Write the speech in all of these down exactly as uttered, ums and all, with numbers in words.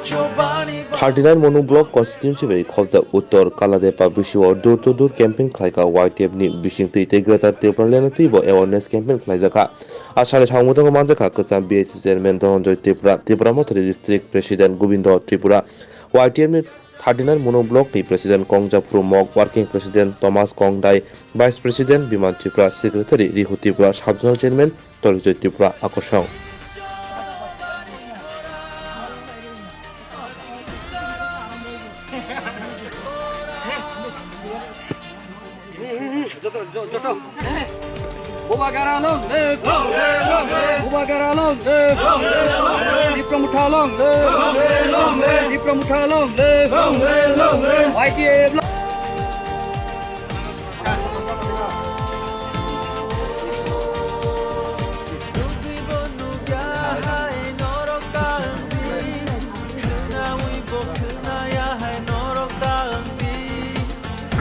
Thirty nine Monu Block Constituency bai khobjak Uttor Kaladepa bisio door to door campaign khlaikha Y T F ni bisingtwi tei Greater Tipraland twibo awareness campaign khlaijakha. A sani samung tangwi manjakha kwcham B S C Chairman Dhananjoy Tripura, Tipra Mothani District President Gobindo Tripura, Y T F ni thirty nine Monu Block ni President Kongjaphuru Mok, Working President Thomas Kongdai, Vice President Biman Tripura, Secretary Rihu Tripura, Sub Zonal Chairman Tolijoy Tripura, Akosong. Joto, jo-, joto. Bubagra long live. Bubagra long live. Tipra Motha long live. Tipra Motha long live. Y T F long.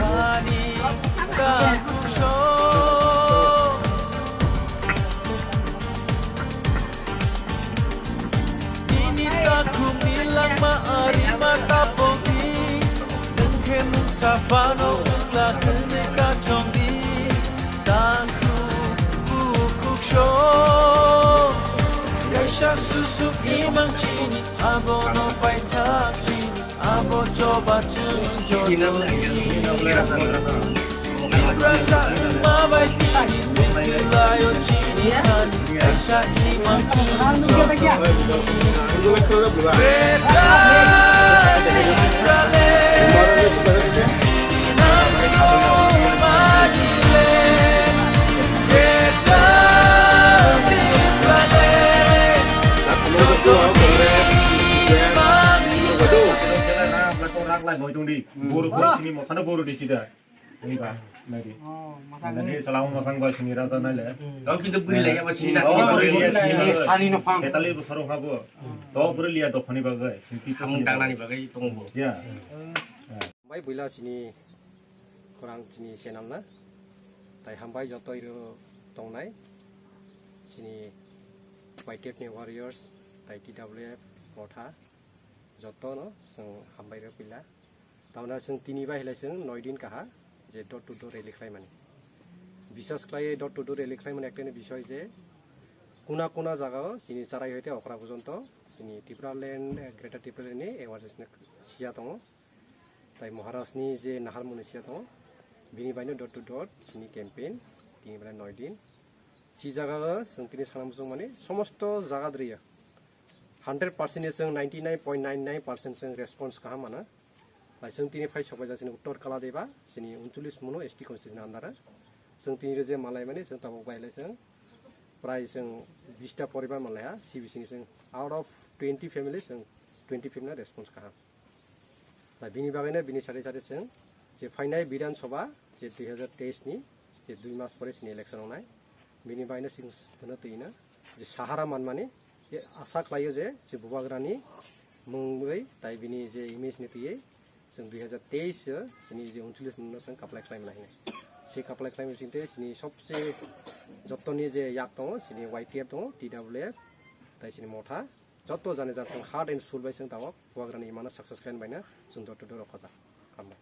Ani takusho. Nini takhukni langma arima tapokdi. Nwng khe mungsa phano wngla hwnwi kachongdi. Takhuk bukhuk so. Kaisa susuk imang chini abono paithak chini. Abo choba chwng joto ni. Tiprasa wngma bai tini thwikwlaio chini thani. Kaisa imang chwng joto ni. Greater Tipraland. Chini nam songmani land. Greater Tipraland. Joto ni imang Rak lai noi tongdi. Boru boru sini mo thana boru di sida. Ini ba, nadi. Oh, masang. Nadi salam masang ba sini rata nai le. Kau kita beri lagi apa sini? Oh, beri liya sini. Ani no phang. Ketali bo sarong hago. To beri liya dokhani bagai. Samung tangnani bagai tongbo. Ya. Bai buila sini khorang sini senam na. Tai hambai joto iro tongnai. Sini Y T F ni warriors, tai T W F, Motha. Jotono chwng hambai rw puila. Tamna chwng tini bai hai chwng noi din kaha je door to door rally khlaimani. Biswas khlai door to door rally khlaimani ekta ni bisoi je kuna kuna jaga o chini charai hoite okra porjonto chini Tipraland, Greater Tipraland ni awareness ni siya tongo. Tai Maharaj ni je nahar muni siya tongo. Bini bai no door to door chini campaign tini bai noi din. Si jaga o chwng tini sana muchung mani somosto jaga dri ya. Hundred percent ni chwng ninety nine point nine nine percent chwng response kaham mana. Bai chwng tini phai sobai jak chini Uttor Kaladeba, chini uncholish mono S T constituency ni under o. Chwng tini rw je malai mani chwng tabuk bai lai chwng prai chwng bista poribar malai ha, C B C ni chwng out of twenty family chwng twenty family response kaham. Da bini bagwi no bini sari sari chwng je phainai Bidhan Sabha je dui hajar teis ni je dui mas pore chini election wngnai. Bini bagwi no chwng hwno twi no je sahara manmani je asa khlaio je je Bubagrani mungwi tai bini je image ni twiwi chwng dui hajar teis o chini je uncholish no chwng kaplai khlai mani hinwi. Se kaplai khlai mani singte chini sobse jottoni je yak tongo chini Y T F tongo, T W F, tai chini Motha. Joto jani jar chwng heart and soul bai chwng tabok Bubagrani imano success khlaina baino chwng door to door rok khojak. Hambai.